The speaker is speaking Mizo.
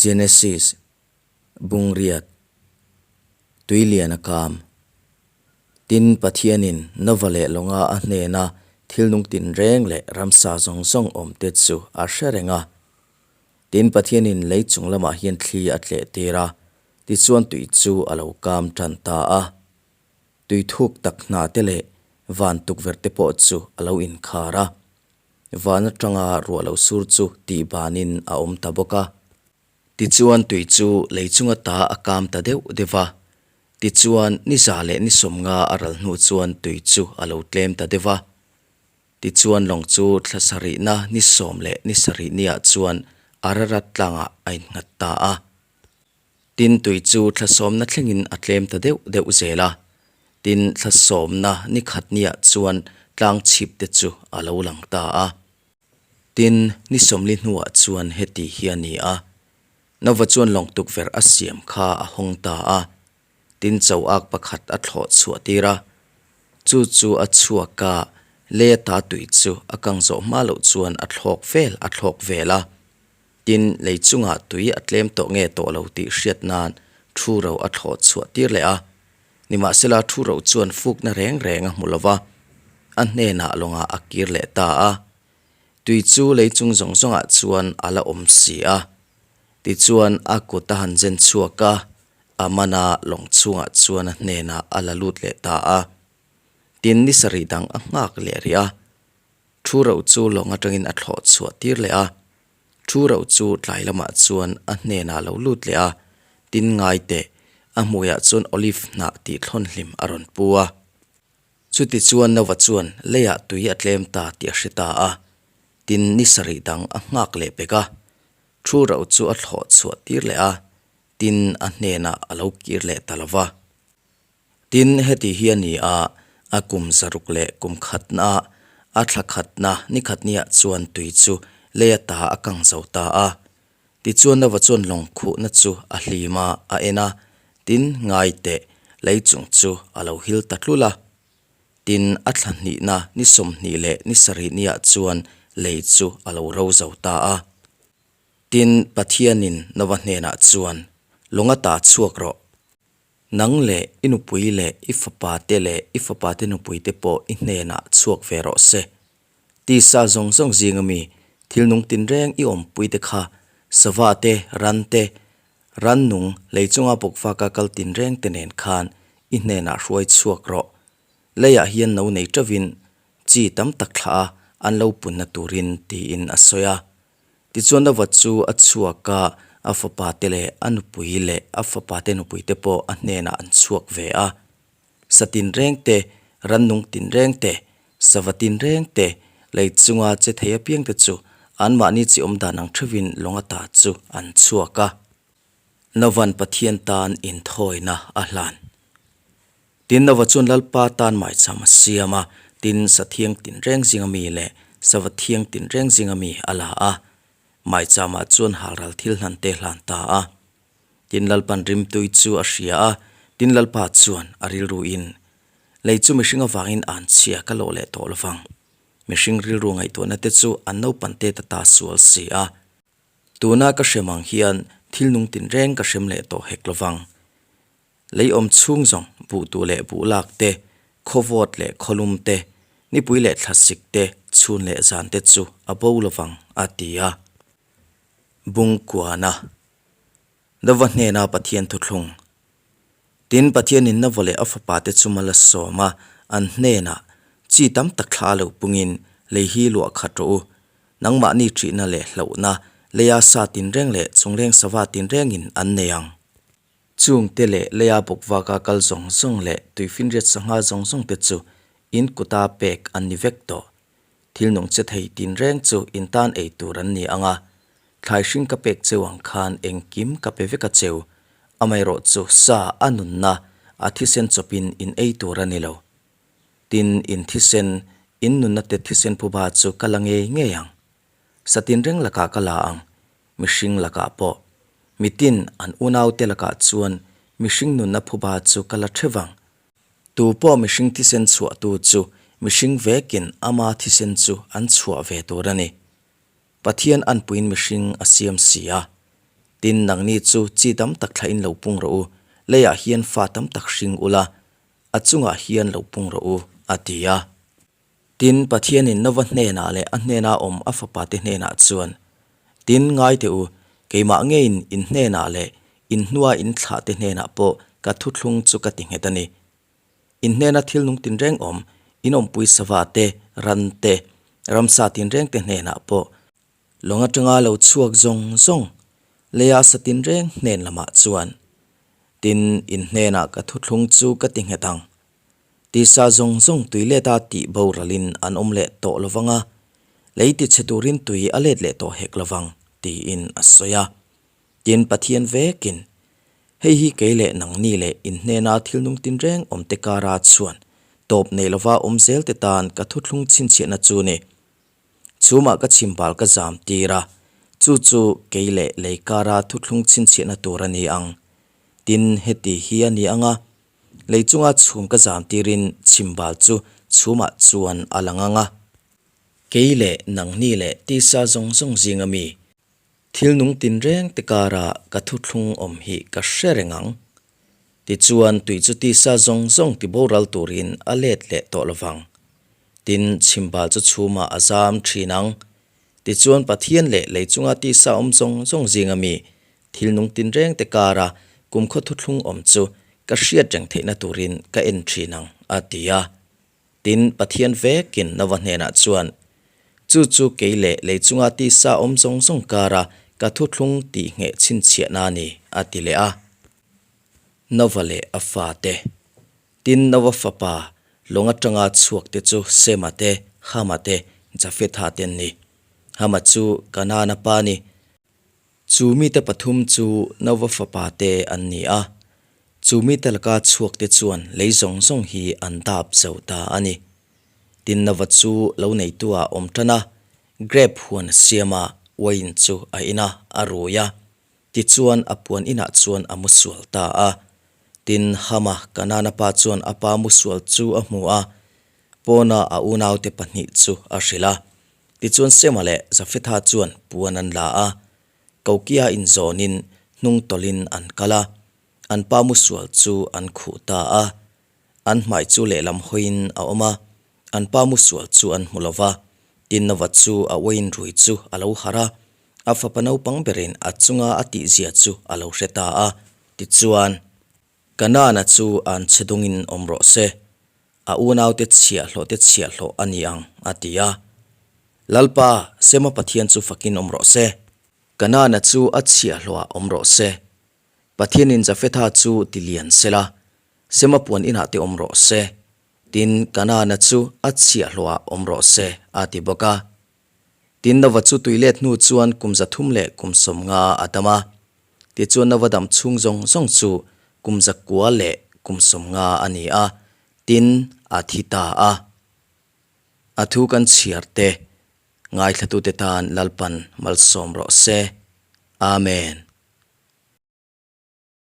Genesis, Bungriat, Tuilian a kam. Tin, Pathianin Nova leh Lawnga a hnena thil nung tinreng leh ramsa zawng zawng awmte chu a hre reng a. Tin, Pathianin lei chung lamah hian thli a tleh tir a, tichuan tui chu a lo kam tan ta a. Tui thuk tak hna te leh van tukverh te pawh chu a lo inkhar a. Van atanga ruah lo sur chu tih banin a awm ta bawk a. Tichuan tui chu lei chunga ta a kam ta deuh deuh va. Tichuan ni za leh ni sawmnga a ral hnu chuan tui chu a lo tlem ta deuh va. Tichuan lawng chu thla sarihna ni sawm leh ni sarih niah chuan Ararat tlangah a innghat ta a. Tin, tui chu thla sawmna thlengin a tlem ta deuh deuh zel a. Tin, thla sawmna ni khat niah chuan tlang chhip te chu a lo lang ta a. Tin, ni sawmli hnuah chuan heti hi a ni a, Nova chuan lawng tukverh a siam kha a hawng ta a. Tin, cho ak pakhat a thlawh chhuah tir a. Chu chu a chhuak a, lei ata tui chu a kang zawh hma loh chuan a thlawk vel a thlawk vel a. Tin, lei chungah tui a tlem tawh nge tawh lo tih hriat nan thu ro a thlawh chhuah tir leh a. Nimahsela thu ro chuan fukna reng reng a hmu lo va, a hnenah lawngah a kir leh ta a. Tui chu lei chung zawng zawngah chuan a la awm si a. Tichuan a kut a han zen chhuak a, a mana lawng chhungah chuan a hnenah a la lut leh ta a. Tin, ni sarih dang a nghak leh rih a. Thu ro chu lawng atangin a thlawh chhuah tir leh a. Thu ro chu tlai lamah chuan a hnenah a lo lut leh a, tin ngai teh, a hmuiah chuan olive hnah tih thlawn hlim a rawn pu a. Chuti chuan Nova chuan leiah tui a tlem ta tih a hre ta a, tin ni sarih dang a nghak leh pek a. Thu ro chu a thlawh chhuah tir leh a, tin a hnenah a lo kir leh ta lo va. Tin, heti hi a ni a, a kum zaruk leh kum khatna, a thla khatna, ni khatniah chuan tui chu lei ata a kang zo ta a. Tichuan Nova chuan lawng khuhna chu a hlim a, a en a, tin, ngai teh, lei chung chu a lo hil ta tlul a. Tin, a thla hnihna ni 20 leh ni sarih niah chuan lei chu a lo ro zo ta a. Tin, Pathianin Nova hnenah chuan, Lawng ata chhuak rawh. Nang leh i nupui leh i fapa te leh i fapa te nupui te pawh i hnenah chhuak ve rawh se. Tisa zawng zawng zinga mi thil nung tinreng i awmpui te kha sava te, ran te, rannung lei chunga bawkvaka kal tinreng te nen khan i hnenah hruai chhuak rawh. Leiah hian no nei teuhin chi tam tak thlah a an lo punna turin tiin a sawi a. Tichuan Nova chu a chhuak a, a fapa te leh a nupui leh a fapa te nupui te pawh a hnenah an chhuak ve a. Sa tinreng te, rannung tinreng te, sava tinreng te, lei chunga che thei apiang te chu anmahni chi awm dan ang theuhin lawng ata chu an chhuak a. Nova'n Pathian tan inthawina a hlan. Tin, Nova chuan Lalpa tan maicham a siam a, tin, sathiang tinreng zinga mi leh sava thiang tinreng zinga mi a la a. Maichamah chuan halral thil hlan te hlan ta a. Tin, Lalpan rimtui chu a hria a, tin, Lalpa chuan a rilruin, Lei chu mihring avangin an chhia ka lawh leh tawh lovang. Mihring rilru ngaihtuahna te chu an naupan te ta ta sual si a. Tuna ka hrem ang hian thil nung tinreng ka hrem leh tawh hek lovang. Lei awm chhung zawng buhtu leh buhlak te, khawvawt leh khawlum te, nipui leh thlasik te, chhun leh zan te chu a bo lovang, a ti a. Bungkuana Nova hnena Pathian thuthlung Tin, Pathianin Nova leh a fapate chu mal a sawm a, an hnenah, Chi tam tak thla lo pungin lei hi luah khat rawh u. Nangmahni ṭihna leh hlauhna, leia sa tinreng leh chungleng sava tinrengin an nei ang. Chungte leh leia bawkvaka kal zawng zawng leh tuifinriat sangha zawng zawng te chu in kuta pek an ni vek tawh. Thil nung che thei tinreng chu in tan ei tur an ni ang a, thlai hring ka pek cheu ang khan engkim ka pe vek a cheu, amaherawh chu sa a nunna a thisen chawpin in ei tur a ni lo. Tin, in thisen, in nunna te thisen phuba chu ka la ngei ngei ang. Sa tinreng lakah ka la ang, mihring lakah pawh. Mitin an unaute lakah chuan mihring nunna phuba chu ka la theuh ang. Tu pawh mihring thisen chhuahtu chu mihring vekin ama thisen chu an chhuah ve tur a ni. Pathian anpuiin mihring a siam si a. Tin, nangni chu chi tam tak thlahin lo pung rawh u, leiah hian fa tam tak hring ula, a chungah hian lo pung rawh u, a ti a. Tin, Pathianin Nova hnenah leh a hnena awm a fapate hnenah chuan, Tin, ngai teh u, keimah ngeiin in hnenah leh in hnua in thlahte hnenah pawh ka thuthlung chu ka ti nghet a ni. In hnena thil nung tinreng awm, in awmpui sava te, ran te, ramsa tinreng te hnenah pawh, lawng atanga lo chhuak zawng zawng, leia sa tinreng hnen lamah chuan, Tin, in hnenah ka thuthlung chu ka ti nghet ang. Tisa zawng zawng tui leta tih boralin an awm leh tawh lo vang a, lei tichhe turin tui a let leh tawh hek lo vang, tiin a sawi a. Tin, Pathian vekin, Hei hi kei leh nangni leh in hnena thil nung tinreng awmte kara chuan tawp nei lova awm zelte tan ka thuthlung chhinchhiahna chu ni. Chhumah ka chhimbal ka zam tir a, chu chu kei leh lei kara thuthlung chhinchhiahna tur a ni ang. Tin, heti hi a ni ang a, lei chunga chhum ka zam tirin chhimbal chu chhumah chuan a lang ang a. Kei leh nangni leh tisa zawng zawng zinga mi Thil nung tinreng te kara ka thuthlung awm hi ka hre reng ang. Tichuan tui chu tisa zawng zawng ti boral turin a let leh tawh lovang. Tin, chhimbal chu chhumah a zam thin ang. Tichuan Pathian leh lei chunga tisa awm zawng zawng zinga mi thil nung tinreng te kara kumkhaw thuthlung awm chu ka hriat reng theihna turin ka en thin ang, a ti a. Tin, Pathian vekin Nova hnenah chuan, Chu chu kei leh lei chunga tisa awm zawng zawng kara ka thuthlung tih ngheh chhinchhiahna a ni, a ti leh a. Nova leh a fate. Tin, Nova fapa lawng atanga chhuakte chu Sema te, Hama te, Jafetha te an ni. Hama chu Kanaana pa a ni. Chu mite pathum chu Nova fapa te an ni a, chu mite laka chhuak te chuan lei zawng zawng hi an dap zo ta a ni. Tin Nova chu lo neitu ah awm tan a, grep huan a siam a, uain chu a in a, a rui a. Tichuan a puan inah chuan a mu sual ta a. Tin Hama Kanana pa chuan a pa mu sual chu a hmu a, pawna a unaute pahnih chu a hrilh a. Tichuan Sema leh Jafetha chuan puan an la a, Kokia inzawnin hnung tawlhin an kal a, an pa musual chu an khuh ta a. An hmai chu lehlam hawiin a awm a, an pa musual chu an hmu lo va. Tin Nova chu a uain rui chu a lo harh a, a fapa naupang berin a chunga a tihzia chu a lo hre ta a. Tichuan. Kanaana chu an chhe dungin awm rawh se, a unaute chhiahhlawhte chhiahhlawh a ni ang, a ti a. Lalpa, Sema Pathian chu fakin awm rawh se. Kanaana chu a chhiahhlawhah awm rawh se. Pathianin Jafetha chu ti lian sela, Sema puan inah te awm rawh se. Tin, Kanaana chu a chhiahhlawhah awm rawh se, a ti bawk a. Tin, Nova chu tui let hnu chuan kum 300 leh kum 50 a dam a. Tichuan Nova dam chhung zawng zawng chu kum 900 leh kum 50 a ni a, tin, a thi ta a. A thu kan chhiar te, ngaithlatute tan Lalpan malsawm rawh se. Amen.